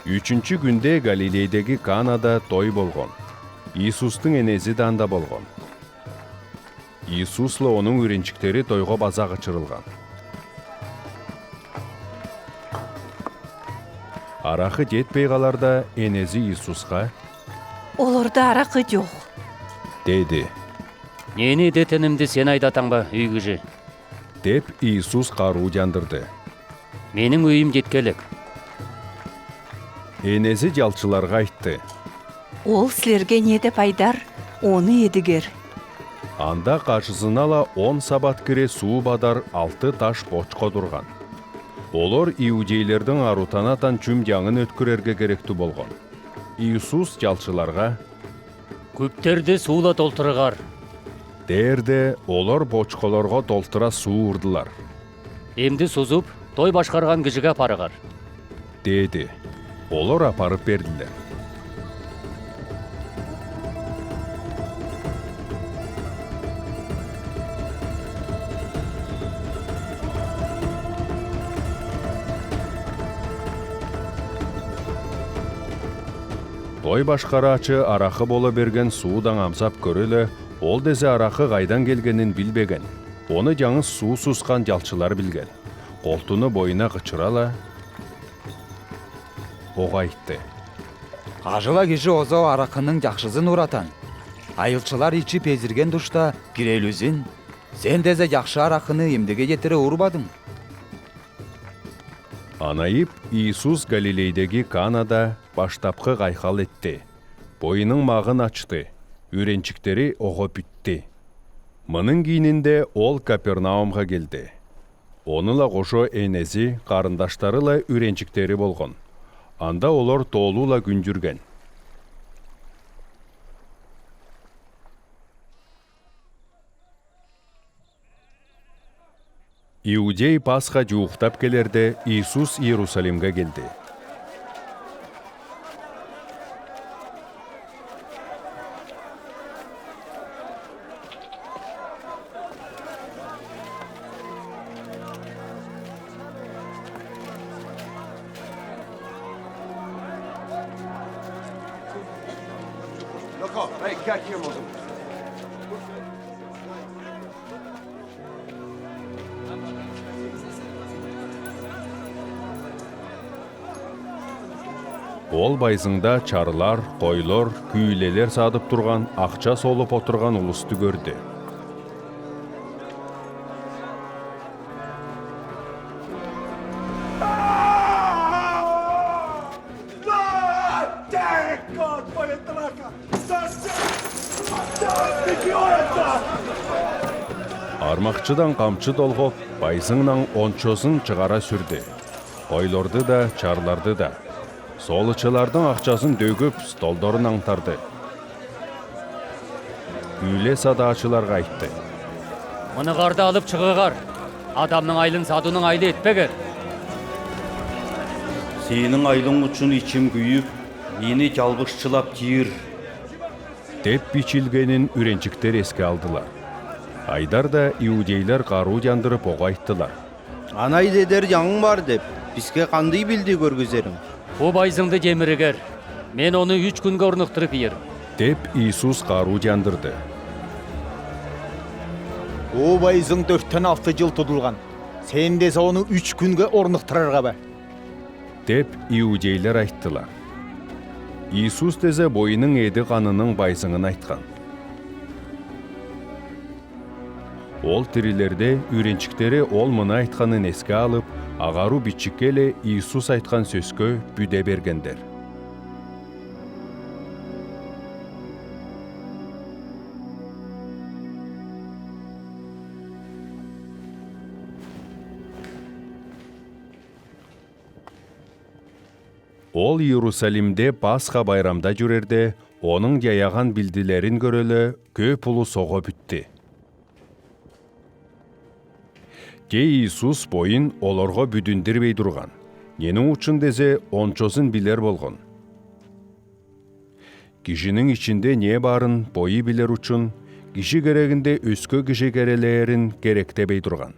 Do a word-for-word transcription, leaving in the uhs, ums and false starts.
Ючүнчү кюнде Галилейдеги Канада той болгон. Иисустың энези де анда болгон. Иисусла Оның үйренчиктери тойға база кычырылған. Арақы жетпей қаларда, энези Иисусха: «Оларда арақы чох», — деди. «Нени идетинимди сен айдатаң ба, үй кижи?» — деп, Иисус харуудандырды. «Менің үйім четкелек». Энези чалчыларға айтты: «Ол сілерге не деп айдар, оны идігер». Анда хажызына ла он сабат кире суу бадар алты таш бочко турған. Олар иудейлердең арутанатан чүм чаңын өткерерге керекті болган. Иисус чалчыларға: «Кӱптерди суула толтырығар», — дээрде, олар бочколарға толтыра суу урдылар. «Эмді сузып, той башқарған кижиге апарығар», — деди. Олар апарып берділер. Той башқараачы арақы бола берген суудаң амзап көре ле, ол дезе арақы қайдан келгенін пилбеген. Оны чаңыс суу сусхан чалчылар пилген. Холтуны бойына хычыра ла, оға айтты: «Кажы ла кижи оза арақының чахшызын уратан. Айылчылар ичип эзирген тушта кирелюзин, сен дезе чахшы арақыны эмдеге четіре урбадың». Анайып Иисус Галилейдеги Канада баштапқы хайхал итті. Бойының мағын ачты, үйренчиктері оға пӱтті. Мының киинінде ол Капернаумға келді. Оны ла хожа энези, харындаштары ла үйренчиктері болган. Анда олар тоолу ла кӱндӱрген. Иудей Пасха чуухтап келерде, Иисус Иерусалимге келді. Ол байзыңда чарлар, хойлар, күүлелер садып турған, ахча солып отырған улусты көрді. Армахчыдан камчы толғап, байзыңнаң ончозын чығара сүрді. Хойларды да, чарларды да. Солычылардың ахчазын төгіп, столдарын аңтарды. Күүле садаачыларға айтты: «Мынығарды алып чығығар. Адамның айлын садуның айлы этпегер. Сенің айлың учун ичим күйип, мени чалбысчылап тиир», — деп бичилгенин үйренчиктер эске алдылар. Айдар да иудейлер харуудандырып оға айттылар: «Анай дедер чаңың бар деп, писке қандый билдии кӧргізерің? Пу байзыңды чемирігер, мен оны ӱч кӱнге орныхтырып иерім», — деп, Иисус харуудандырды. «Пу байзың төрттен алты чыл тудылған. Сен дезе оны ӱч кӱнге орныхтырарға ба?» — деп, иудейлер айттылар. Иисус дезе бойының эди-ханының байзыңын айтхан. Ол тирилерде, үйренчиктері ол мыны айтханын эске алып, ағару бичикке ле Иисус айтхан сӧске пӱде бергендер. Ол Иерусалимде Пасха байрамда чӱрерде, оның чаяған билдилерин кӧре ле, кӧп улус оға пӱтті. Че Иисус бойын оларға пӱдіндірбей турған, ненің учун дезе ончозын билер болган. Кижинің ичинде не барын бойы билер учун, кижи керегинде өске кижи керелеерин керектебей турған.